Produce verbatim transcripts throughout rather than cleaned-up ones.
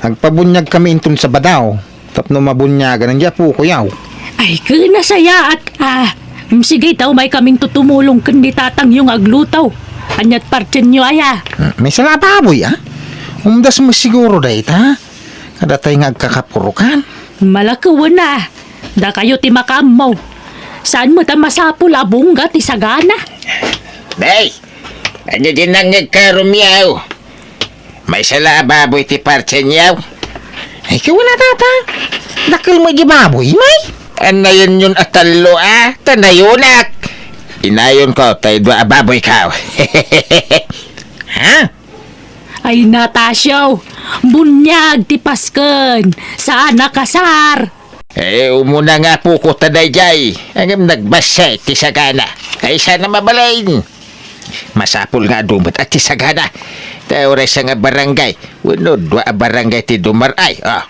Agpabuniagkami inton Sabado, tapno mabuniagan dagiti apokoyo. Ay, ket nasayaat, ah. Mm, sige, ta umaykamin tumulong ken ni tatangyo nga agluto. Aniat partienyo aya? Hmm, maysa la a baboy, ah. Umdas met siguro dayta. Kadatay nga agkakapurokan. Malakewen a. Dakayo ti makaammo. Saan met a masapul a bungga ti sagana? Nay, ania di nangngegka, Romeo? Maysa la a baboy ti partienyo? Ay, ket wen a, tata. Dakkel met di baboy, may? Annayonyon a tallo a, ta nayonak. Inayonko tay dua a baboyko. Ha? Ay, Natasio, buniag ti pasken, saan a kasar. Eh, umuna nga apoko ta daydiay, ngem nagbassit ti sagana. Ay, saan a mabalin. Masapul nga adu met a ti sagana. Ta uray sia nga barangay, wenno dua a barangay ti dumar-ay, ah.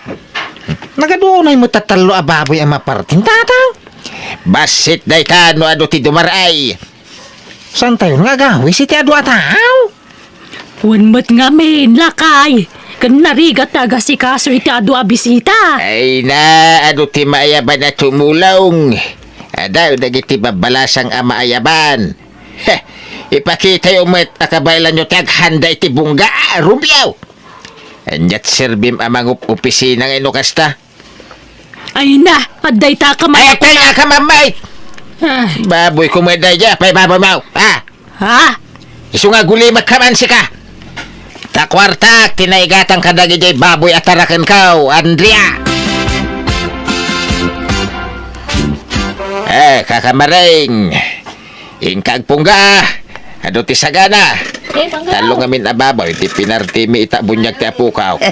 Nagadu unay met a tallo a baboy a mapartin, tata. Bassit dayta no adu ti dumar-ay. Saantayon nga agawis iti adu a tao? Wen met ngamin, lakay, ken narigat ti agasikaso iti adu a bisita. Ay na, adu ti maayaban a tumulong. Adu dagiti babbalasang a maayaban. Heh, ipakitayo met a kabaelanyo ti aghanda iti bungga, Romeo. Aniat serbim a mangup-opisina nga ino kasta? Ay na, adda ita ka ma- Ay, apay nga ka, Mamay! Ah. Baboyko met daydiay, apay baboymo? Ah! Ha? Isu nga agulimek ka man sika! Ta kuartak ti naigatang kadagiti baboy a tarakenko, Andrea! Eh, kakamaring! Inka agpungga, ah. Adu ti sagana. Eh, pangga. Tallo ngamin a baboy ti pinartimi ita buniag ti apokaw.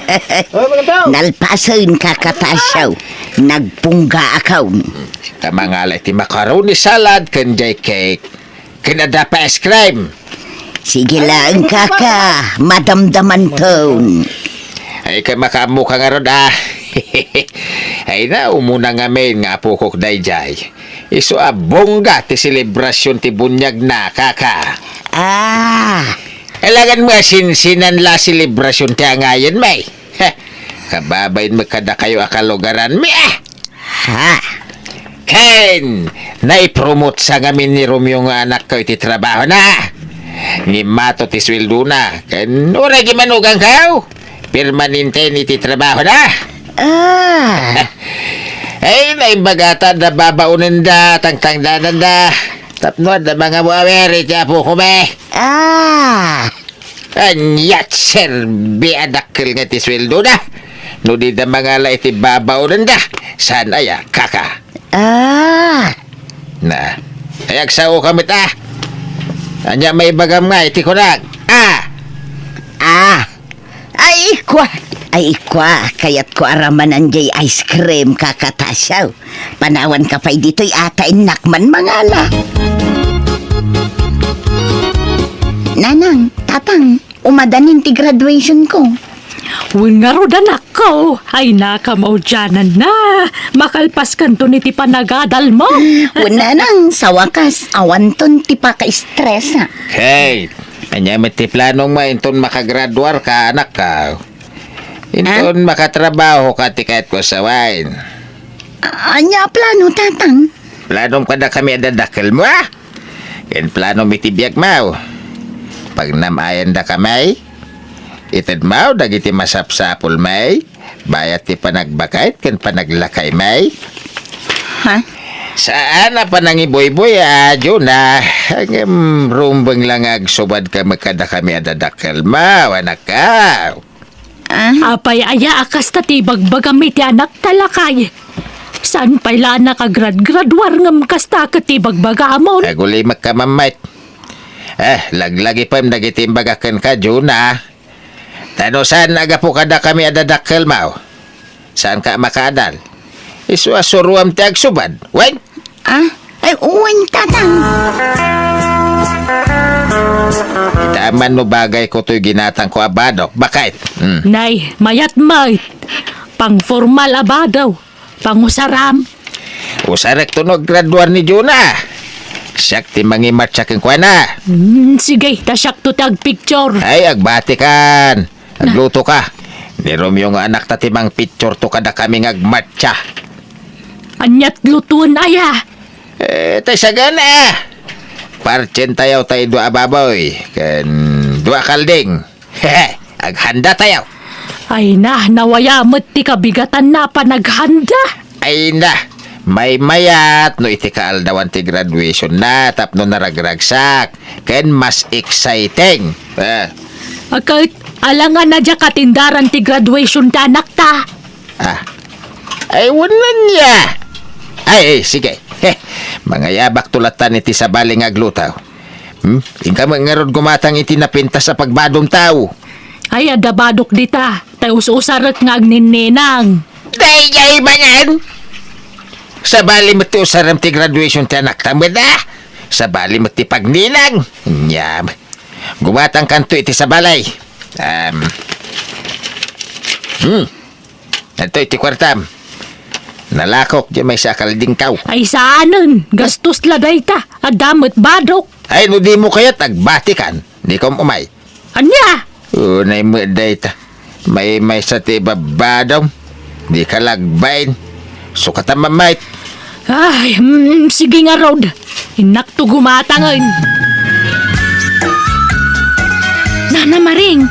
Nalpasen, Kaka Tasio. Nagpungga ako. Inka mangala iti macaroni salad ken jay cake. Ken adda pay ice cream. Sige laeng, Kaka. Madamdamanton. Ay, ket makaammoka ngarud, ah. Ay na, umuna ngamin nga apokok daydiay. Isu a bongga ti selebrasion ti buniagna, Kaka. Ah. Alangan mo a sinsinan la selebrasion ti angayen, may. Heh, kababain mo kadakayo a kalugaran, mi, ah! Ha? Ken, naipromotsa ngamin ni Romeo nga anakko iti trabahona. Ngimmato ti sueldona. Ken, uray gimanuganko. Permanente iti trabahona. Ah. Ay, naimbagata da babaonenda, tangtangdananda. Tapno adda mangamu-awir iti apoko, be. Ah. Aniat serbi a dakkel nga ti sueldona. No dida mangala iti babaonenda. Saan aya, Kaka? Ah. Na, ay agsaoka met, ah. Ania maibagam nga iti kunak? Ah. Ah. Ay, kua. Ay, kua. Kayatko a ramanan jay ice cream, Kaka Tasio. Panawanka pay ditoy a ta innak man mangala. Nanang, Tatang, umadanin ti graduationko. Wen ngarud, anakko, ay nakamaudiananna. Makalpaskanton iti panagadalmo. Wen, Nanang, sa wakas, awanton ti pakaestresa. Kate, ania met ti planongmo inton makagraduarka, anakko? Inton makatrabahoka ti kayatko a sawen. A-, ania a plano, Tatang? Planom kadakami a dadakkelmo, ah? Ken planom iti biagmo. Pagnam-ayandakami, itedmo dagiti masapsapulmi, bayat ti panagbakayt ken panaglakaymi. Ha? Saan a panangibuybuy, a, Juna. Ngem rumbeng la nga agsubadka met kadakami a dadakkelmo, anakko. Ah? Apay aya a kasta ti ibagbagam iti anakta, lakay? Saan pay la a nakagrad-graduar ngem kasta ket ti ibagbagamon? Agulimekka, Mammet. Eh, laglagipem dagiti imbagak kenka, Juna. Ta no saan a gapu kadakami a dadakkelmo, saanka a makaadal. Isu a suroam ti agsubad. Wen? Ah? Ay, wen, Tatang. Ita man no bagayko toy ginatangko a badok. Bakit? Hmm. Nay, mayat met. Pangformal a badaw. Pangusaram. Usarek to no aggraduar ni Juna. Siak ti mangimatsa kenkuana. Hmm, sige, ta siakto ti agpicture. Ay, agbatikan. Agluto ka. Ni Romeo nga anakta ti mangpicture to kadakami nga agmatsa. Aniat lutuan aya? Eh, tay sagana. Partsentayo tay dua a baboy, ken dua a kalding. Aghanda tayo. Ay na, nawaya met ti kabigatanna a panaghanda. Ay na, maymayat no iti kaaldawan ti graduation na tapno naragragsak, ken mas exciting. Ah. Ket, alangan a diak atindaran ti graduation ti anakta. Ah. Ay, wen ania. Ay, ay, sige. Heh, mangayabak to latta iti sabali nga agluto. Hmm? Inka met ngarud gumatang iti napintas a pagbadomtaw. Ay, adda badok dita. Tay us-usarek nga agninninang. Daydiay manen! Sabali met ti usarem ti graduation ti anakta met, ah! Sabali met ti pagninang. Nyam. Gumatangkanto iti sabali. Um, hmm. Adto iti kuartam. Nalakok diay maysa a kaldingkaw. Ay saanen, gastos la dayta. Adda met badok. Ay, no dimo kayat agbatikan, dikom umay. Ania? Unay met dayta. Maymaysa ti ibabadom. Dika la agbain. Sukata mamait. Ay, mm, sige ngarud. Innakto gumatangen. Nana Maring,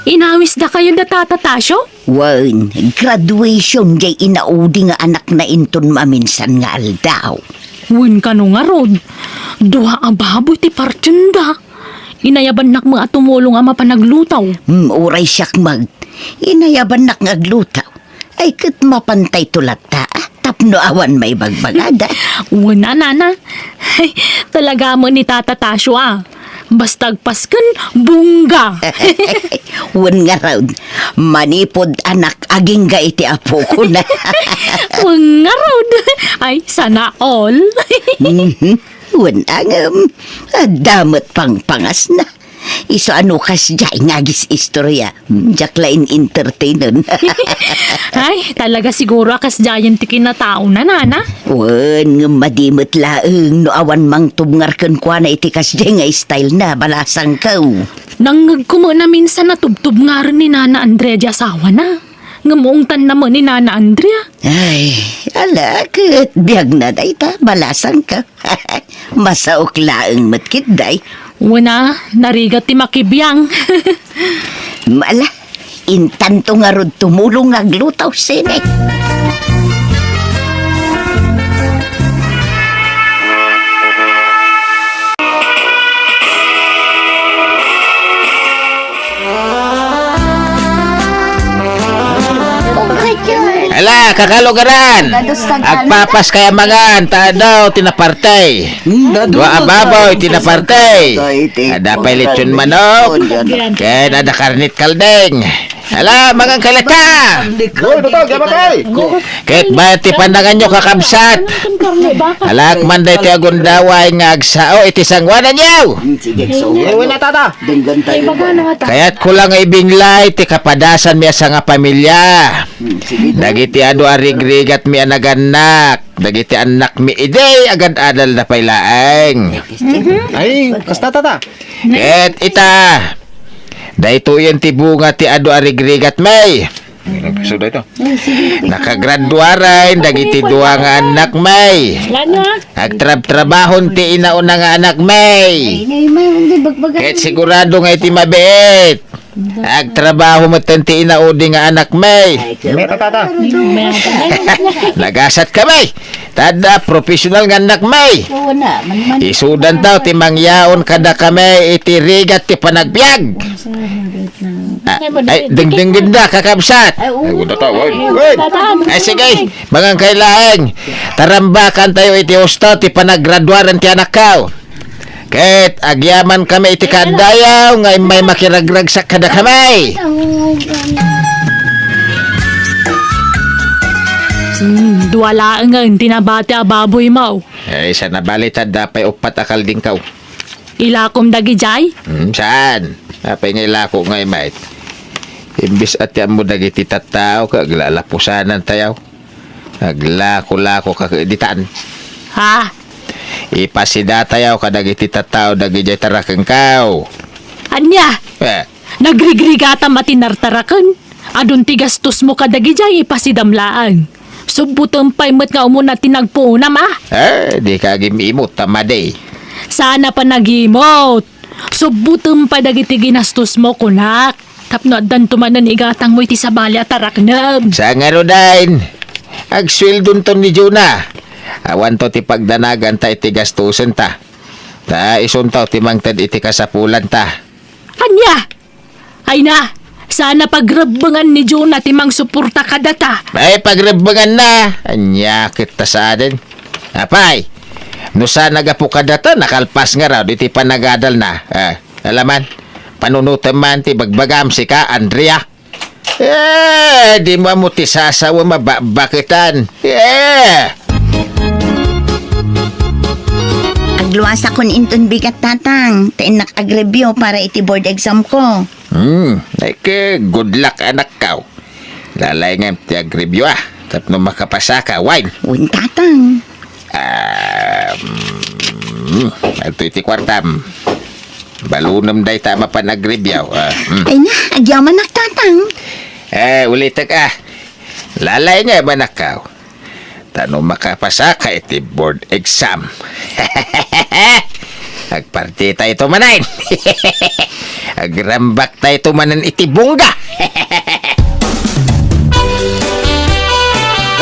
inawisdakayo da Tata Tasio? Wen, graduation diay inaudi nga anakna inton maminsan nga aldaw. Wen kano ngarud, dua a baboy ti partienda. Inayabannak met a tumulong a mapan agluto. Hmm, uray siak met, inayabannak nga agluto. Ay, ket mapantayto latta, ah, tapno awan maibagbagada. Wen a, nana. Talaga met ni Tata Tasio, ah. Basta agpasken, bongga. Wen ngarud, manipud anak agingga iti apokona. Wen ngarud. Ay, sana all. Mhm. Wen a ngem, adda met pangpangasna. Isu a no kasdiay nga agis-istorya, hmm, diak la in-entertainen. Ay, talaga siguro a kasdiayen ti kinataona, nana. Wen, ngem madi met laeng no awan mangtubngar kenkuana iti kasdiay nga style na, balasangko. Nangngegko met a minsan a tubtubngaren ni Nana Andrea diay asawana. Ngem ungtanna met ni Nana Andrea. Ay, ala, ket biagna dayta, balasangko. Masaok laeng met ketdi. Wen a, narigat ti makibiang. Ala, intanto ngarud tumulong nga agluto, sine. Ala, kakalugaran! Agpapas kaya mangan, ta adu ti naparte. Hmm, dadu, dua a baboy ti naparte. Ada pay lechon manok. Ken ada karnit kalding. Ala, mangan kay latta. Uy, Dudong, yamatay! Ket bayat ti pandanganyo, kakabsat. Alak man daytoy a gundaway nga agsao iti sangoananyo. Sige, so, uwi na, tata. Denggan tayo. Kayatko lang nga ibinglay ti kapadasanmi a sangapamilya. Hmm, sige. Dagiti adu a rigrigatmi a nagannak, dagiti annakmi idi agad-adalda pay laeng. Ay, kasta, tata. Ket ita, daytoyen ti bunga ti adu a rigrigatmi. Nakagraduaren dagiti dua nga annakmi. Agtrabtrabahon ti inauna nga annakmi. Ket sigurado nga iti mabiit, agtrabaho metten ti inaudi nga annakmi. Meto, tata. Nagasatkami. Ta adda professional nga annakmi. Isudantayo ti mangyaon kadakami iti rigat ti panagbiag. Ah, ay, dengdenggendak, kakabsat. Ay, oo. Ay, wala tawag. Ay, sige, mangan kay laeng. Tarambakantayo iti husto ti panagraduaren ti anakko. Ket agyamankami iti kaadayo nga immay makiragragsak kadakami. Hmm, dua laengen ti nabati a baboymo. Ay, sa nabali ta adda pay uppat a kaldingko. Ilakom dagidiay? Hmm, saan? Apay nga ilako nga immay? Imbes a ti ammo dagiti tattao, ket aglalapusanantayo. Aglako-lako ka ket ditan. Ha? Ipasidatayo kadagiti tattao dagidiay tarakengko. Ania? Eh. Nagrigrigatam a tinartaraken? Adun ti gastos mo kadagijay, ipasidam laeng. Subbutem pay met nga umuna ti nagpuonam, a? Eh, dika agim-imot, ta madi. Saan a panagimot. Subbutem pay dagiti ginastos mo, kunak. Tapno addanto manen igatang mo iti sabali a taraknem. Sa ngaruden, agsueldonton ni Jonah. Awanto ti pagdanaganta iti gastosenta. Ta isunto ti mangted iti kasapulanta. Ania? Ay na, saan a pagrebbengan ni Jonah ti mangsuporta kadata. Ay, pagrebbenganna. Ania ket ta saanen? Apay, no saan a gapu kadata, nakalpas ngarud iti panagadalna. Ah, alaman, panunotem man ti bagbagam, sika, Andrea. Eh, dimo ammo ti sasawem a bakbaketan. Eh! Agluasakon inton bigat, Tatang, ta innak agreview para iti board exam ko. Hmm, ay ke, good luck, anakko. Lalaingem ti agreview, a, tapno makapasaka, wen. Wen, Tatang. Ah, mm, adtoy ti kuartam. Balonem dayta a mapan agreview, a, mm. Ay na, agyamanak, Tatang. Eh, ulitek, a. Lalaingem, anakko. Ta no makapasaka iti board exam, agpartitayto manen. Agrambak tayto manen iti bongga.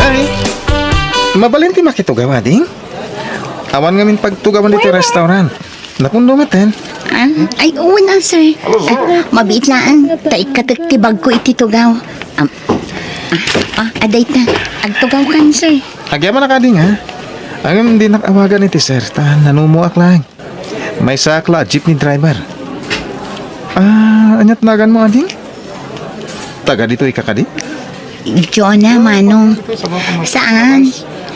Ay, mabalin ti makitugaw, ading? Awan ngamin pagtugawan ditoy restaurant. Napundo metten. Ah, ay, wen, sir. Ah, mabiit laeng, ta ikkatek ti bagko iti tugaw. Am, ah, ah, adayta, agtugawkan, sir. Agyamanak, ading, ha? Ngem dinak awagan iti sir, ta nanumoak laeng. Maysaak la a jeepney driver. Ah, aniat naganmo, ading? Taga ditoy ka kadi? Jonah, Manong. Saan?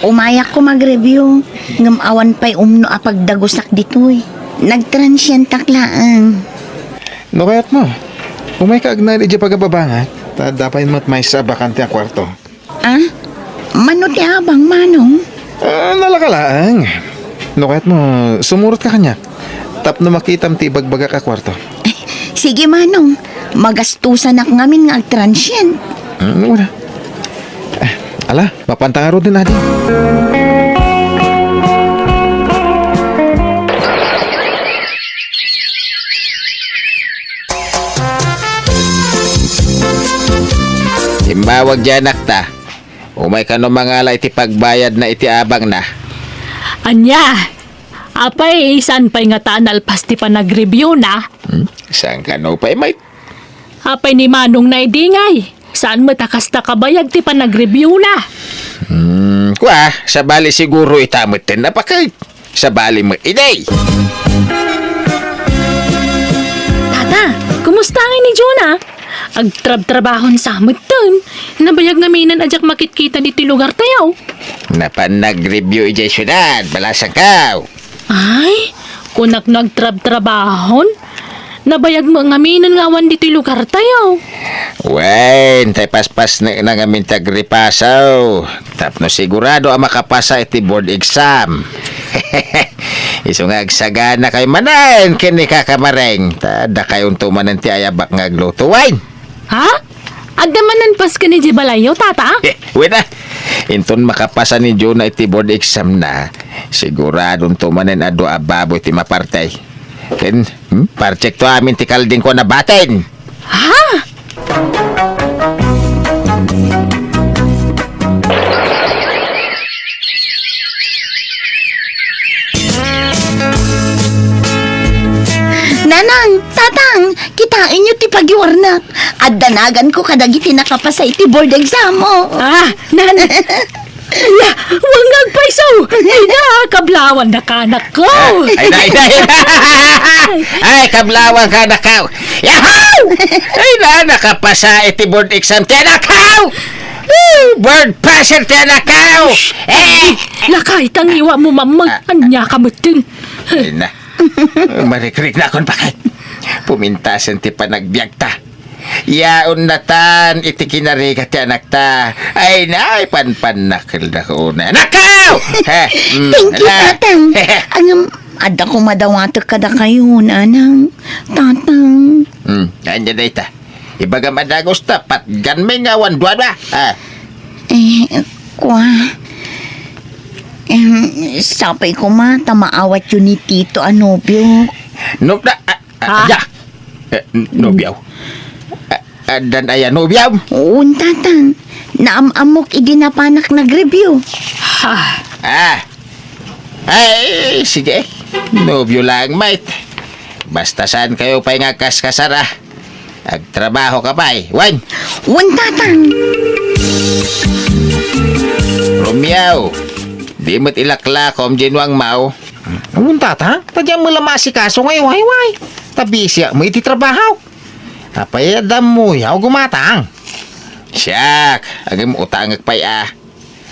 Umayak ko magreview, ngem awan pay umno a pagdagusak ditoy. Nagtransyentak laeng. No kayatmo, umayka agnaed idiay pagababangak, ta adda pay met maysa a bakante a kuarto. Ah? Mano ti abang, Manong? Ah, nalaka laeng. No kayatmo, sumurotka kaniak tapno makitam ti ibagbagak a kuarto. Sige, Manong. Magastosanak ngamin nga agtransient. Hmm, wala. Eh, ala, mapanta ngaruden, ading. Imbawag diay anakta. Umay kano mangala iti pagbayadna iti abangna. Ania? Apay, saan pay ngata a nalpas ti panagreviewna? Hmm? Saan kano pay, may? Apay ni Manongna idi ngay? Saan met a kasta kabayag ti panagreviewna? Hmm, kua, sabali siguro ita metten a paket. Sabali met idi. Tata, kumusta ngay ni Jonah? Agtrabtrabahon sa metten. Nabayag ngamin a diak makitkita iti lugartayo. Napan nagreview idiay siudad, balasangko. Ay, kunak no agtrabtrabahon. Nabayag met ngamin nga awan ditoy lugartayo. Wen, tay paspasnekna ngamin ti agripaso. Tapno sigurado a makapasa iti board exam. Isu nga agsaganakayo manen ken ni Kaka Mareng. Ta dakayonto manen ti ayabak nga agluto, wen. Ha? Adda manen pasken idiay balayyo, Tata? Eh, wen a. Inton makapasa ni Jonah iti board exam na, siguradonto manen a dua a baboy ti maparti. Ken, hmm, parchekto amin ti kaldingko a nabatin. Ha? Nanang, Tatang, kitaenyo ti pagiwarnak. Adda naganko kadagiti nakapasa iti board exam, o. Ah, nan-, Aya, wen nga agpayso! Ay na, kablawan na kanakko! Ay na, ay na, ay na! Ay, kablawan kanakko! Yahoo! Ay na, nakapasa iti board exam ti anakko! Woo! Board passer ti anakko! Eh! Lakay, tangiwa mo, mamang! Ah. Ania ka metten? Ay na. Marikrik na akon paket. Pumintasen ti panagbiagta. Yaon natan iti kinarigat ti anakta. Ay, naay panpannakel da ko una. Anakko! He, mm, Thank you, ala. Tatang. Ngem, adda ko madawatek kadakayo, Nanang, Tatang. Hmm, ania dayta? Ibagam a dagus ta patganmi nga awan duadua. Ah. Eh, kua. Em, sapay koma ta maawatyo ni Tito a nobio. No, da, ah, ah, Ha? Ya. Eh, n-, nobio. Ah, addan aya nobio? Wen, Tatang. Naam-ammok idi napanak nag-review. Ha? Ah. Ay, sige. Nobio lang, mate. Basta saan kayo pay nga agkaskasar, ah. Agtrabaho ka pay, wen? Wen, Tatang. Romeo, di met ilaklakom diay nuangmo. Wen, Tatang, ta diak met la maasikaso nga iwayway. Ta bisiak met iti trabaho. Apay a dammuyaw gumatang? Siak, agim-utangek pay a.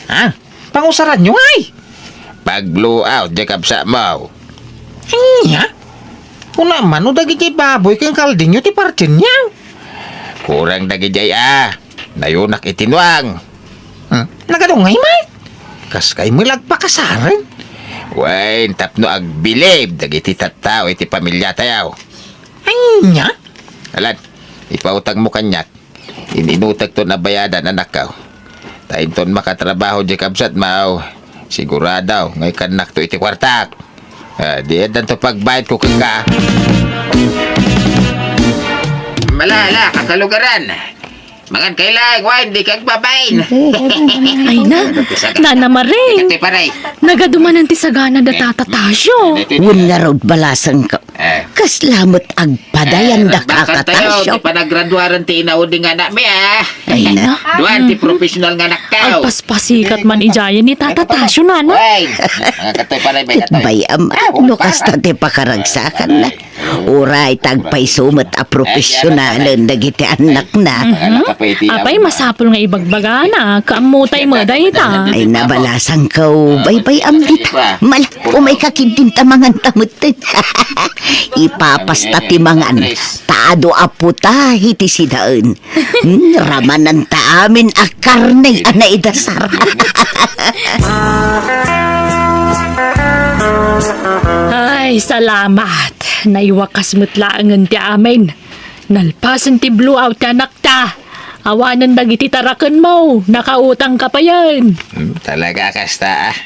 Ha? Pangusaranyo ngay? Pag-blow out, diay kabsatmo. Ania? Kuna man no dagiti baboy ken kaldingyo ti partienyo? Kurang dagidiay a. Nayunak iti nuang. Hmm? Nagadungay met? Kas kay met la agpakasaren? Wen, tapno agbilib dagiti tattao iti pamiliatayo. Ania? Alan, ipautangmo kaniak. In-inutekton a bayadan, anakko. Ta inton makatrabaho diay kabsatmo, sigurado nga ikannakto iti kuartak. Ah, di addanto pagbayadko kenka. Mala, ala, kakalugaran. Mangan kayo lang, wen, dika agbabain. Ay na, Nana Marie. Ikaw, pare. Nagadumanan ti sagana da Tata Tasio. Wen ngarud, balasangko. Eh. Kasla met agpadayan da, Kaka Tasio. Ti panagraduaran ti inaudi nga anakmi, ah. Ay na. Duan ti professional nga anaktayo. Agpaspasikat man idiayen ni Tata Tasio, Nana. Ay, ah, katoy pare, may katoy. Ket bay-am, no kasta ti pakaragsakanna. Uray ta agpayso met a profesionalen dagiti annakna. Mhm. Apay, masapul nga ibagbagana, kaammo tay met dayta. Ay, nabalasangko, baybay-am dita. Mal, umayka ketdin ta manganta metten. Ipapasta ti mangan, ta adu a puta iti sidaen. Hmm, ramananta amin a karne a naidasar. Ay, salamat. Naiwakas met laengen ti amin. Nalpasen ti blowout ti anakta. Awanen dagiti tarakenmo. Nakautangka payen. Hmm, talaga kasta, ah.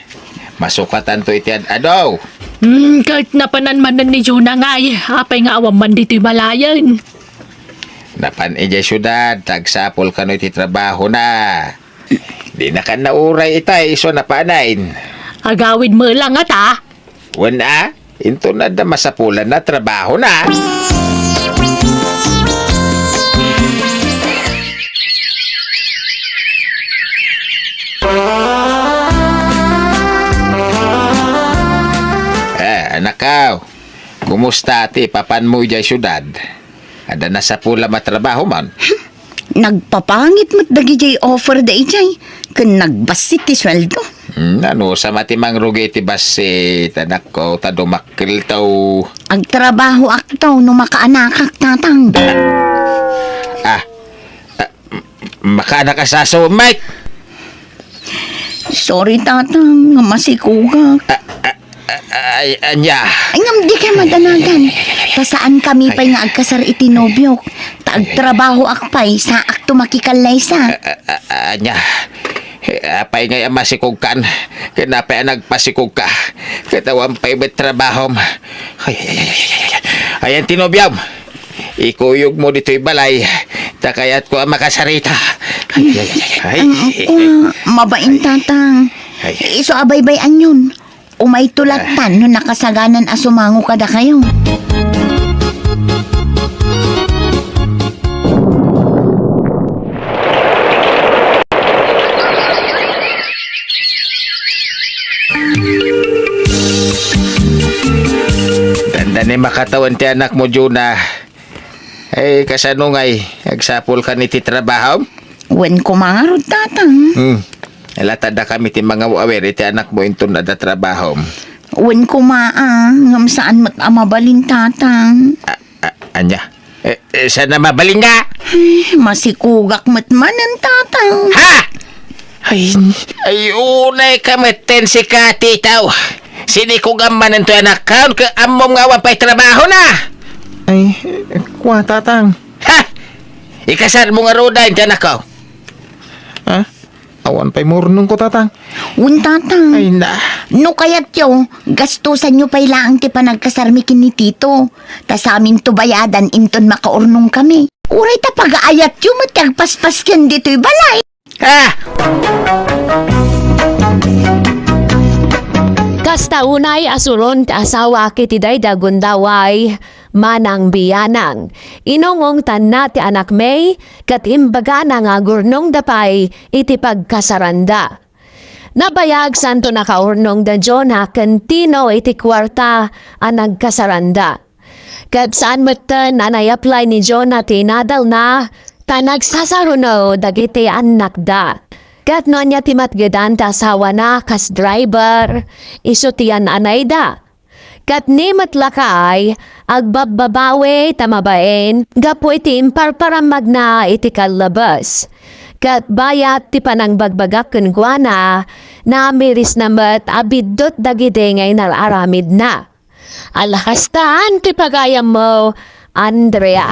Masukatanto iti ad-adu. Hmm, ket napanan manen ni Jonah ngay. Apay nga awan man ditoy balayen? Napan idiay siudad, ta agsapul kano iti trabahona. Dinakan nauray itay isu a napanen. Agawid met la ngata? Wen a, inton adda masapulanna a trabahona. Eh, anakko, kumusta ti papanmo idiay siudad? Adda nasapulam a trabahom? Nagpapangit met dagidiay offer daydiay, ken nagbassit ti sueldo. Hmm, anusam a ti mangrugi iti bassit, anakko, ta dumakkelto. Agtrabahoakto no makaanakak, Tatang. Ah, ah, m-, makaanak a saso, Mike? Sorry, Tatang, nga masikugak. Ah, ah, ah, ay, ania? Ay, ngem dika madanagan. Ta saankami pay nga agkasar iti nobiok. Ta agtrabahoak pay, saakto makikallaysa. Ah, ah, ah, ania? Eh, apay ngay a masikugkan? Ken apay a nagpasikugka? Ket awan pay met trabahom. Ay, ay, ay, ay, ay, ay. Ayan ti nobiom. Ikuyogmo ditoy balay, ta kayatko a makasarita. Ay, ay, ay, ay, ay. Ang ako, mabain, Tatang. Ay. Isu a baybay-anyon. Umayto lattan no nakasaganan a sumango kadakayo. Dandani makatawen ti anakmo, Jonah. Eh, kasano ngay? Agsapulkan iti trabahom? Wen koma ngarud, Tatang. Hmm. Latadakami ti mangaw-awir iti anakmo inton adda trabahom. Wen koma, a, ngem saan met a mabalin, Tatang. A, a, ania? Eh, eh, saan a mabalin nga? Ay, masikugak met manen, Tatang. Ha? Ay, ay, unay ka metten sika, Tito. Sinikugam manen toy anakkaon, ket ammom nga awan pay trabahona. Ay, kua, Tatang. Ha? Ikasarmo ngaruden ti anakko. Ha? Awan pay maurnongko, Tatang. Wen, Tatang. Ay, na. No kayatyo, gastusanyo pay laeng ti panagkasarmi ken ni Tito. Ta saminto bayadan inton makaurnongkami. Uray ta pagaayatyo met ti agpaspas ken ditoy balay. Ah! Kasta unay a suron ti asawa iti dayta a gundaway, manang bianang. Inungongtanna ti anakmi, ket imbagana nga agurnongda pay iti pagkasaranda. Nabayag santo nakaurnongda Jonah ken Tino iti kuarta a nagkasaranda. Ket saan metten a naiaplay ni Jonah ti inadalna, ta nagsasaruno dagiti annakda. Ket no ania ti matgedan ti asawana kas driver, isu ti yan-anayda. Ket ni met lakay, agbabbabawi ta mabain gapu iti imparparammagna iti kallabes. Ket bayat ti panangbagbagak kenkuana, namirisna met a biddut dagidi nga inar-aramidna. Alakastan ti pagayammo, Andrea.